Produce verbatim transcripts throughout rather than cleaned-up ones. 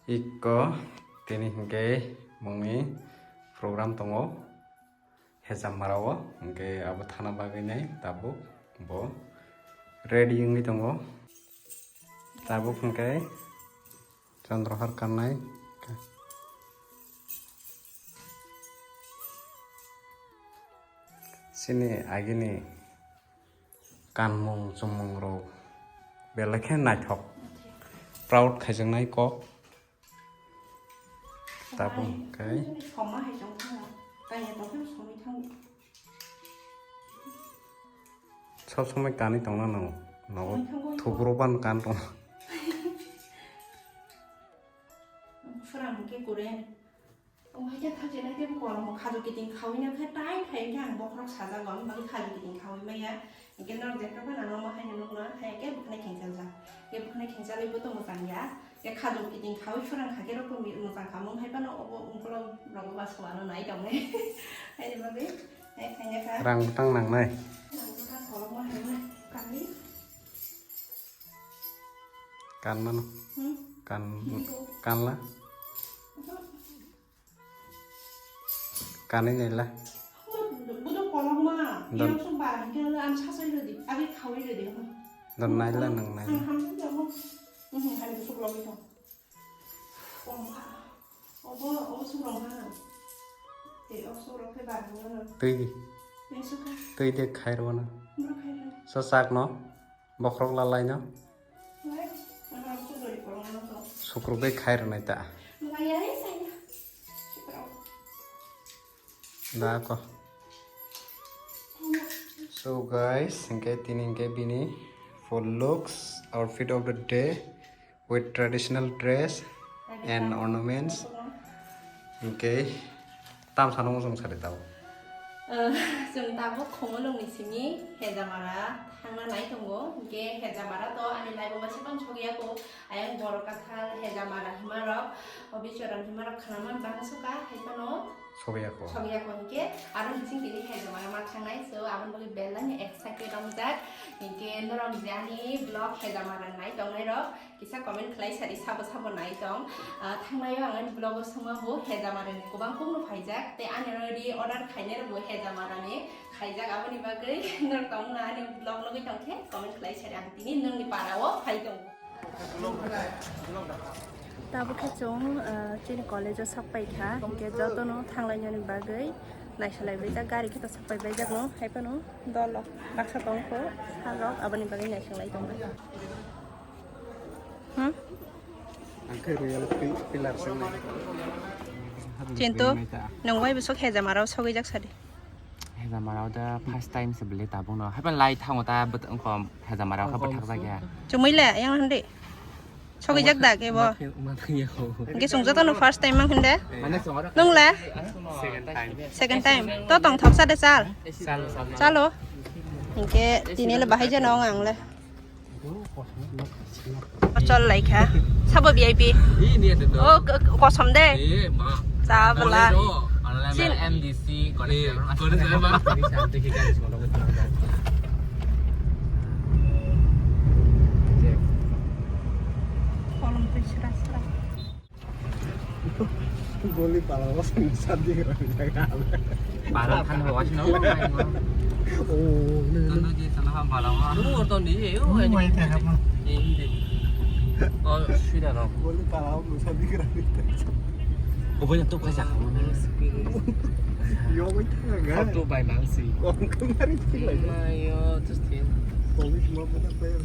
Ikko tini hinkhe mungni program tongo Hejamara o, hinkhe abo thana bagwi nai tabuk bo ready wngwi tongo. Tabuk hinkhe Chandrohar kannai. Chini agini kanmung chumung rok belai khe naithok, proud khaijaknai kok. Tabuk khe Soma hai chong thang, kaya to khe somoi thang. Sob somoi kanwi tongna nango, nogo. Somoi thangwi thubro ban kan tong. Phwrang khe kure. Omo hai khe thang jena khe kolom khajo kiting khawi na khe tai thai khe ang bokhorok sajago, ang bagwi khajo kiting khawi maya. Hingke norok jekta phano ano omo haino nukna, hai khe bwkhwnai khengchaljak. Khe bwkhwnai khengchalwi bo tongmo changya. Khe khajok kiting khawi phwrang kha khe rok to mi-, mwchang kha mung hai phano obo ungkolog rok ba soano nai tong nai. Haini bagwi, hai khaina kha. Rang bwtang nangnai. Rang bwtang kolokma hai ma kanwi. Kan mano. Hmm? Kan, Niko. Kanla. Mhm. Kanwi naila. Bodo kolokma. Don. Yang sung bara hingke ang sasai rodi, agi khawi rodi. Don naila nang nai. Ang hamsung jabo. Mhm, hari busuk logi tong. Kolokma. Obo, obo sung rong ha. Te obo sung rong khe bara hingke no. Twi. Yang suka. Twi de khai rwana. Bro khai rwana. So sak no. Bokhorok lalai no. Sukrubwi khai rwnai ta. Da ko. So guys, hinkhe tini hinkhe bini full looks, outfit of the day with traditional dress and ornaments. Hinkhe Tam sano muchung sari tao. Ah, chwng tabuk Khumulwngni simi Hejamara thangna nai tongo. Hinkhe Hejamara to ani life o waisa phano sokya kho. Ayang Boro Kathal, Hejamara himarok, Obichoran himarok khwnamani bangsuka, hai phano Sokya kho. Sokya kho hinkhe aro hiching tini Hejamara ma thangnai. So, aboni bagwi belai no excited wngjak. Hinkhe norok je ani vlog Hejamara nai tongnai rok, kisa comment khlai sadi, sabo sabo nai tong. Ah, thangnai o ang ani vlog o swngma bo Hejamarani kwbang kok no phaijak, tei ani already order khainai rok bo Hejamarani khaijak, aboni bagwi norok tong na ani vlog nugwi tong khe comment khlai sadi, ang tini nongni para o phai tongo. Tabuk khe chwng, ah, chini college o sok pai kha, hinkhe jotono thanglainani bagwi naisalai bai jak, gari khe to sok pai bai jak no, hai phano dol rok baksa tong kho, sal rok aboni bagwi naising lai tongo. Hmm? Ang khe real pi-, pillar se wngnai. Chintu, nwng wai bwswk Hejamarao sogwi jak sadi? Hejamarao da first time se bwle tabuk no. Haiphano lai thango ta bwt-, wngkho Hejamarao khe bwthak jak ya. Chumui le, yang hwn di. Sogwi jak da kebo? Hingke chwng jotono first time mang hwn de? Mane chwng aro Nwng le? Second time. Second time. To tong thok sa de chal. Chalo, chalo. Chalo. Hingke tini le bahai jano ang le. Chol lai kha. Sabo V I P. Ini ada tu. Oh, k-, k-, kosom de. Eh, ma. Sa bela. Sin. M D C, eh, kono sama. Kolom twi sra sra. Goli pala o sadi gra jaga. Para khan ho wasi no. Oh, no, no. Tando je sana ham pala ma. Oh, to ni e, oh, mai te hama. Hindi. Oh, sida no. Goli pala o sadi gra. Oh, banyak tu kaisa. Yo, mai te ga. Kau tu bai mangsi. Kau kemari pilai. Mayo, terus dia. Kau ni semua mana player.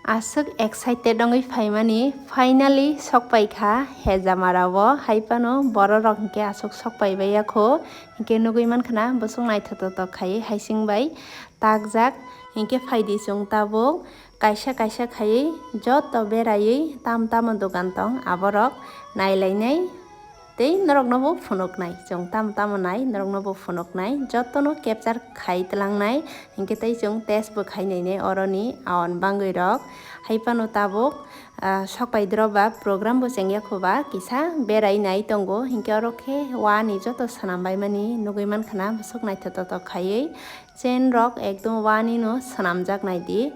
Aswk excited wngwi phaimani, finally sokpai kha Hejamara o, hai phano borok rok hinkhe aswk sokpai baiya kho, hinkhe nugwi mankha na bwswk naithotok tok khaiwi haising bai takjak, hinkhe phaidi chwng tabuk kaisa kaisa khaiwi joto beraiwi tam tamo dogan tong aborok nailainai. Tei norokno bo phunuknai, chwng tamo tamo nai, norokno bo phunuknai, jotono capture khai tlangnai, hinkhe tei chwng test bo khai nainai oroni aon bangwi rok. Hai phano tabuk, ah, sokpai dro ba program bo chengya kho ba kisa berai nai tongo, hinkhe oro khe wani joto swnam bai mani nugwi mankha na bwswk naithotok khaiwi chain rok ekdom wani no swnamjak nai di.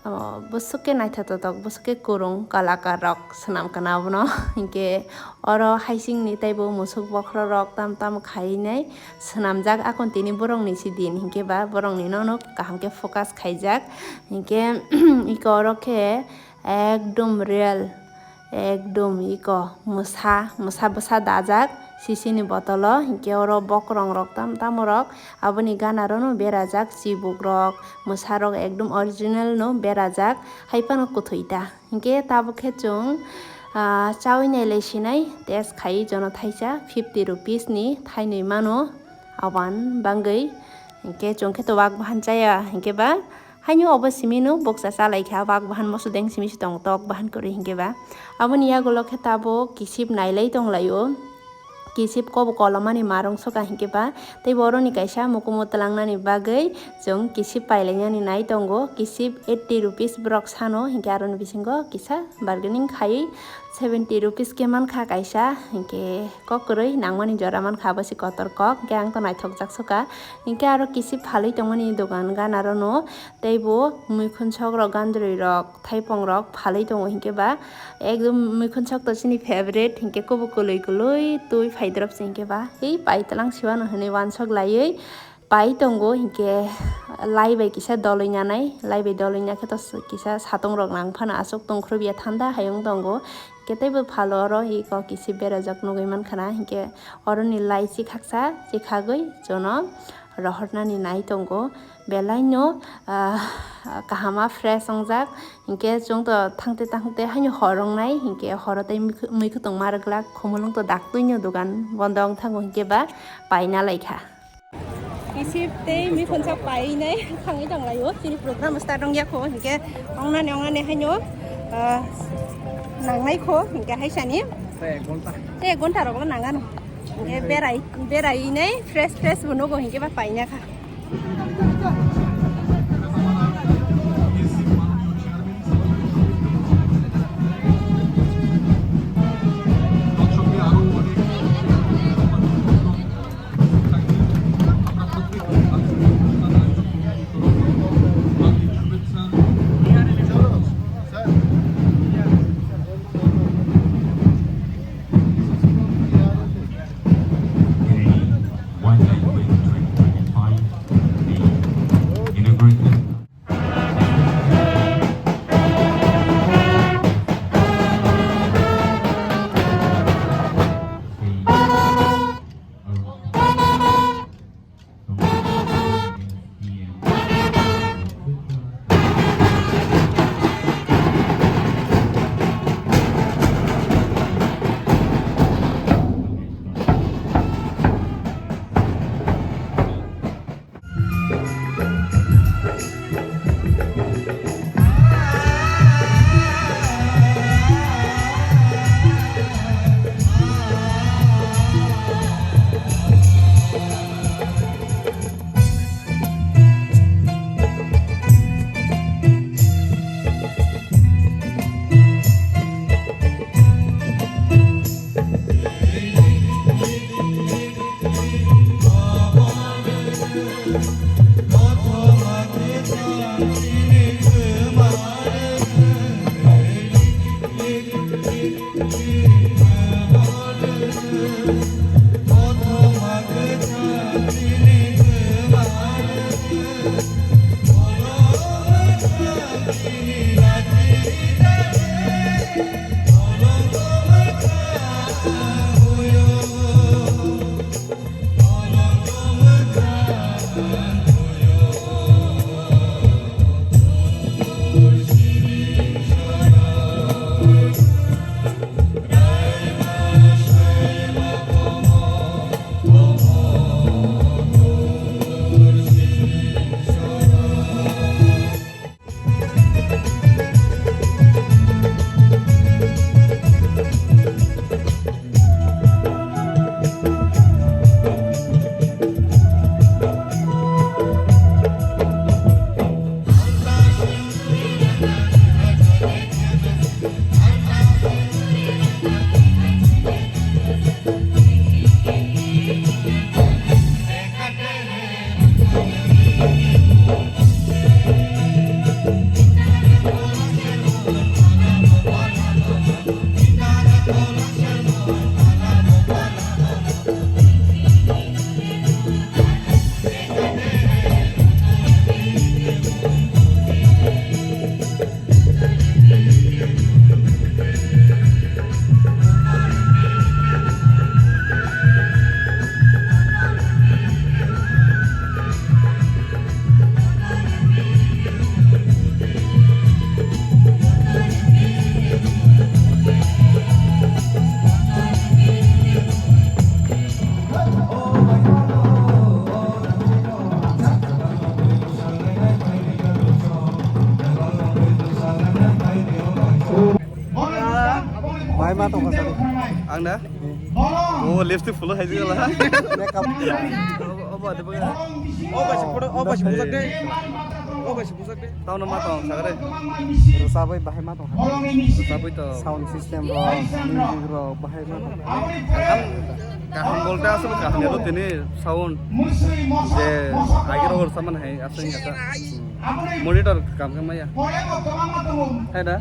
Oh, bwswk khe naithotok, bwswk khe kwrwng kalakar rok swnam kana abono. Hinkhe oro haisingni teibo musuk bokhorok tam tam khainai swnamjak, akon tini borokni si din hinkhe ba borokni nono kaham khe focus khaijak. Hinkhe iko oro khe ekdom real, ekdom iko mwsa, mwsa bwsa dajak sisini botolo. Hinkhe oro bokrong rok tam tamo rok aboni gana rono berajak, chibuk rok, mwsa rok ekdom original no berajak, hai phano kwthwi ta. Hinkhe tabuk khe chwng, ah, chawi nailai sinai, test khai jono thaisa fifty rupees ni thainwi mano, aban bangwi. Hinkhe chwng khe to wak bahan chaya, hinkhe ba haino obo simi no boksa chalai kha, wak bahan moso deng simi se tong tok bahan kwrwi hinkhe ba. Aboni yagulo khe tabuk kisip nailai tong laio. Kisip kobo kolomani marung soka hinkhe ba, tei boroni kaisa mukumu twlangnani bagwi chwng kisip pailainani nai tongo. Kisip eighty rupees borok sano, hinkhe aroni bisingo kisa bargaining khai seventy rupees khe mankha kaisa, hinkhe kok kwrwi nangmani jora mankha, abo se kotor kok, hinkhe ang to naithokjak soka. Hinkhe aro kisip phalwi tongmani dogan gana rono, teibo muikhun sok rok, gandrwi rok, thaipong rok phalwi tongo, hinkhe ba ekdom muikhun sok to chini favorite, hinkhe kobo kwlwi kwlwi twi phaidrop se, hinkhe ba ei paitwlang siwano hinwi wansok laiwi pai tongo, hinkhe lai bai kisa dolwi nanai, lai bai dolwi nakhe to kisa satung rok nang phano aswk tongkhorobya thanda hai wng tongo, hinkhe teibo phalo oro iko kisip berajak nugwi mankha na, hinkhe oroni lai chikhaksa chikhagwi jono rohornani nai tongo. Belai no, ah, kahama fresh wngjak, hinkhe chwng to thangte thangte haino hor wngnai, hinkhe horo tei mui-, muikhwtwng ma rwglak, khumulwng to daktwi no dogan bondo wng thango, hinkhe ba paina laikha. Kisip tei muikhunsa painai thangwi tonglaio, chini program start wngya kho, hinkhe wngnani wngnani haino, ah, nangnai kho, hinkhe haisani tei ek ghonta rok bo nangano. Hinkhe berai, berai nai fresh fresh bo nugo, hinkhe ba paina kha. One night with twenty twenty-five, the inauguration. Ang na? O lipstick fulo hai jigala. Makeup. Obo, obo, obo. O kaisa photo, o kaisa bujak de. O kaisa bujak de. Tamo ma tong sagre. Sabai bahai ma tong. Sabai to. Sound system rok, music rok bahai ma tong. Kaham, kaham bolte asol kaham ya tini sound. Je agi rok saman hai asal ya ta. Monitor kam kam ya. Hai da.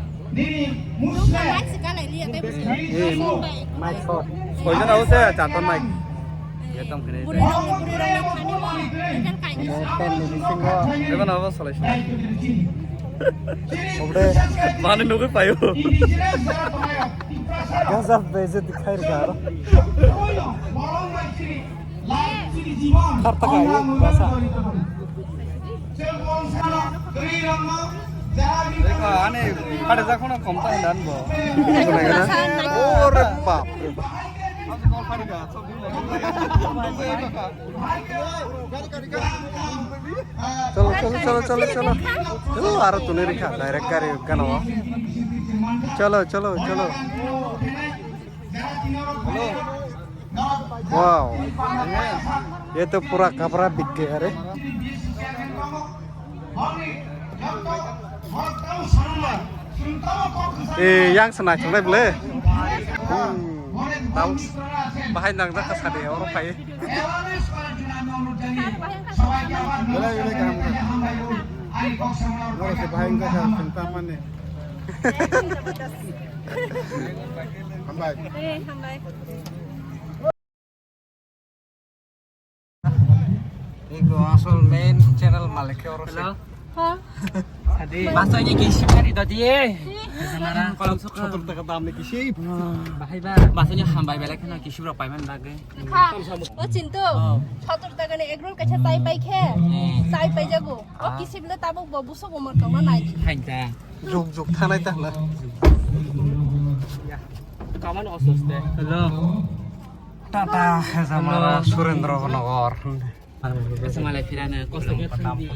Mic shot. Koijon abo se charta mic. Ekdom kene. Ebo na abo salai salai. Obre. Mane nugui payo. Gazab beze dikhai rga. Kharta khayo basa. Ani khade jakhono khomta hindan bo. Ore bap re bap. Cholo, cholo, cholo, cholo, cholo. Cholo, aro tuni rikha, direct gari gana o. Cholo, cholo, cholo. Wow. Ye to pura kapra bik gaya re. Eh, yang se naithok nai bole. Hmm. Tau bahai nang jak kha sadi oro phai. Belai belai kaham kha. Noro se bahai wngkha kha sengta mani. Hambai. Eh, hambai. Ego asol main channel malik khe oro se. Hello. Ha? Sadi. Baso ni kisi kari dodi. Kolom suka. Sotor taka dam ni kisi. Bahai ba. Baso ni hambai belai kheno kisi rok paiman bagwi. Kha. O Chintu. Oh. Sotor taka ni egg roll kaisa chai pai khe. Hmm. Chai pai jago. O kisi bile tabuk bo buso bo mor tongma nai. Hain ta. Juk juk thanai ta hla. Kaman osuste. Hello. Tata, Hejamara, Surendra Nagar. Asa malai phirano, kosong khe thangdi.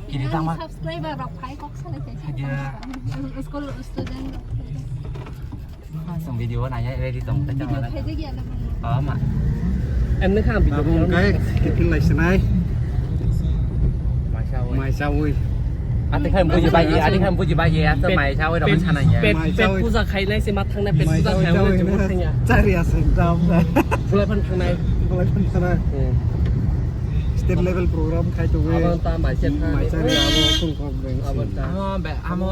Kini tama. Subscriber rok phai kok salai khe. Hadia. School student rok. Song video naya ready tong, ta video chama. Khaide gya na. Oh, ma. Em ne khang video. Tabung kai, tiffin lai sinai. Mai chawi. Mai chawi. Ate khai buji bai, ate khai buji bai, ate mai chawi rok sana ya. Pet, mai pet chawi. Puja khai nai se ma thang nai, pet puja khai nai se ma thang ya. Chari ase, dam. Bulai phan thang nai. Bulai phan thang nai. Hmm. State level program khai to we. Abang ta mai se thang. Mai chari abo sung kok beng. Abang ta. Amo be, amo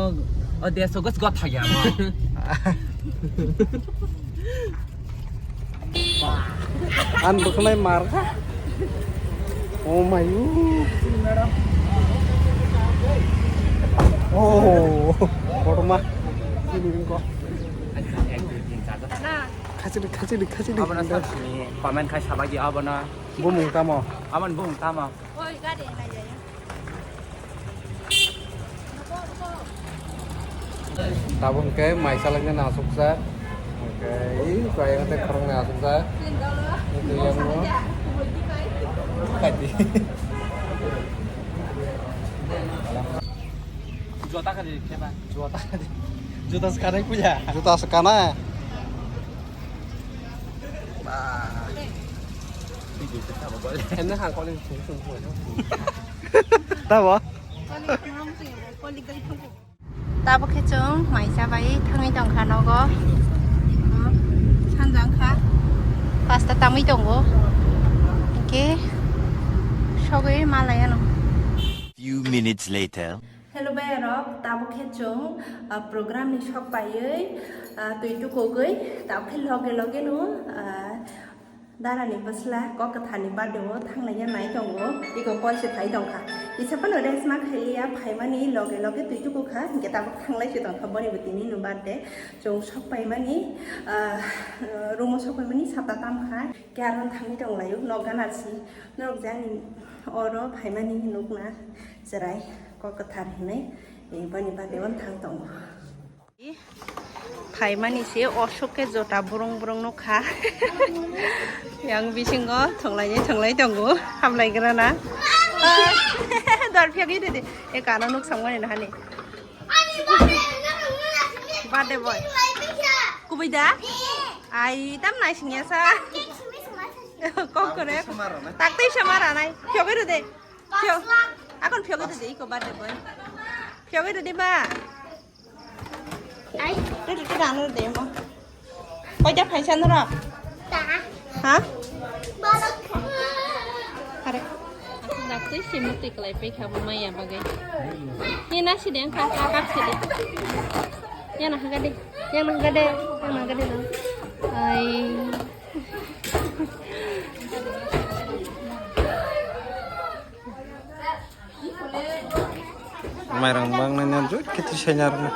o deso gos got thagi amo. An bwkhlai mar kha. Oh my. Oh, kotorma. Khachili, khachili, khachili. Abono sasini comment khai sabaidi abono. Bumung tamo? Aboni bumung tamo? Oi, gari nai jaya. Tabuk hwnkhe mai salaknani aswksa. Hwnkhe ei kayang tei khoroknwi aswksa. Hwnkhe yang no. Kati. Juta kari kheba. Juta kari. Juta swkanai puya. Juta swkanai. Ba. Henne hang koli. Tabo? Tabo khe chwng mai chabai thangwi tongkha nogo. Sanja wngkha pasta tamwi tongo. Hwnkhe sogwi malaiano. Few minutes later. Hello bayarok, tabuk khe chwng, ah, program ni sok paiwi, ah, twi tukugwi, tabuk khe loge loge no, ah, Dara ni bwsla kok kwthar ni birthday o thanglaiya nai tongo, eko call se phai tongkha. Kisa phano rest ma khailiya, phaimani loge loge twi tukukha, hinkhe tabuk thanglai se tongkha boni bo tini no birthday. Chwng sok paimani, ah, room o sok paimani sapta tamkha, khe aro thangwi tonglaio, nok gana si, norok je ani oro phaimani hinwi nukna chwrai kok kwthar hinwi, eh, boni birthday o thang tongo. Phaimani se osok khe jota burung burung nukha. Yang bisingo thwnglaini thwnglai tongo, hamlaigrana. Dor phiyok ide de, e kano nuk sangmani nahani. Birthday boy. Buida? Ai, tam naisingya sa. Kok kore. Takte sama rana. Phiyogwi rwde. Phiyok. Akon phiyogwi rwde iko birthday boy. Phiyogwi rwde ba. Ai, rwde rwde ano rwde mo. Koita phaisa norok? Ta. Ha? Balok. Are. Daktui simi twi kwlai pai kha bo maya bagwi. Ni na sidi ang kha, kha kap sidi. Yang na haga de. Yang na haga de. Yang na haga de dong. Ai. Mairang bang nanya jut kiti sanya rna.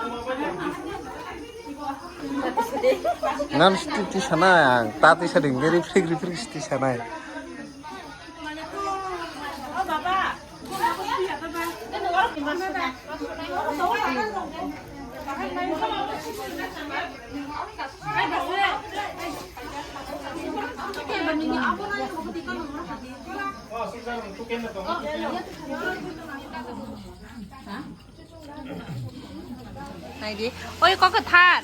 Nan sti ti sana yang tati sading deri frig frig sti sana. Naidi. Oi, kok kwthar.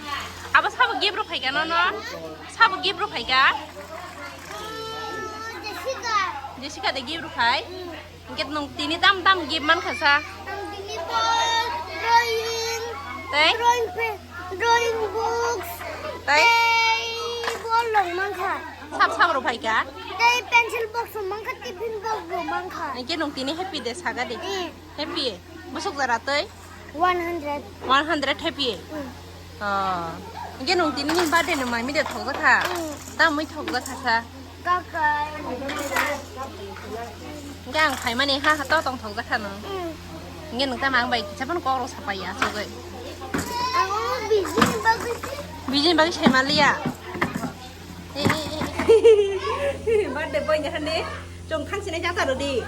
Abo sabo gift rw phaikha nono? Sabo gift rw phaikha? Jessica. Jessica de gift rw phai? Hwnkhe nwng tini tam tam gift mankha sa? Ang tini bo drawing, tei? Drawing pe-, drawing books, tei? Tei bolong mankha. Sab sab rw phaikha? Tei pencil box rw mankha, tiffin box rw mankha. Hwnkhe nwng tini happy de saga de? Eh. Happy? Bwswk jora twi? One hundred. One hundred happy? Mm. Oh. Hwnkhe nwng tini nini birthday no mai mi de thokjakha? Mm. Tamwi thokjakha sa? Kakai. Hwnkhe ang phaimani ha ha to tong thokjakha nwng? Mm. Hwnkhe nwng tamo ang bai kisa phano kok rw sapai ya asugwi? Ang omo bijini bagwi se. Bijini bagwi sai manliya? Birthday boy ni hani chwng thang sinai jata rw di.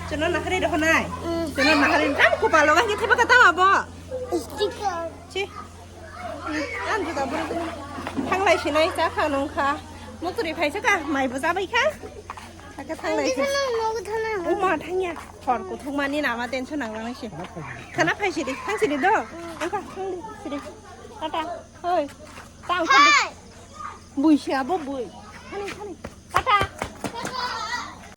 Chwngno naharwi rw hwnai. Mm. Chwngno naharwi tam kupalo ga khe thaiba ka tama bo. Sticker. Chi. An juda buru thanglai sinai cha kha nung kha. Mukri phai cha ka mai bo jabai kha. Aka thanglai. Ang kisa nang nogo thana. Uma thangya. Hor kuthuk mani nama tension nang nang si. Khana phai sidi, thang sidi do. Mm. Angka thang di sidi. Tata. Hoi. Tang sidi. Hai. Bui se abo bui. Thani, thani.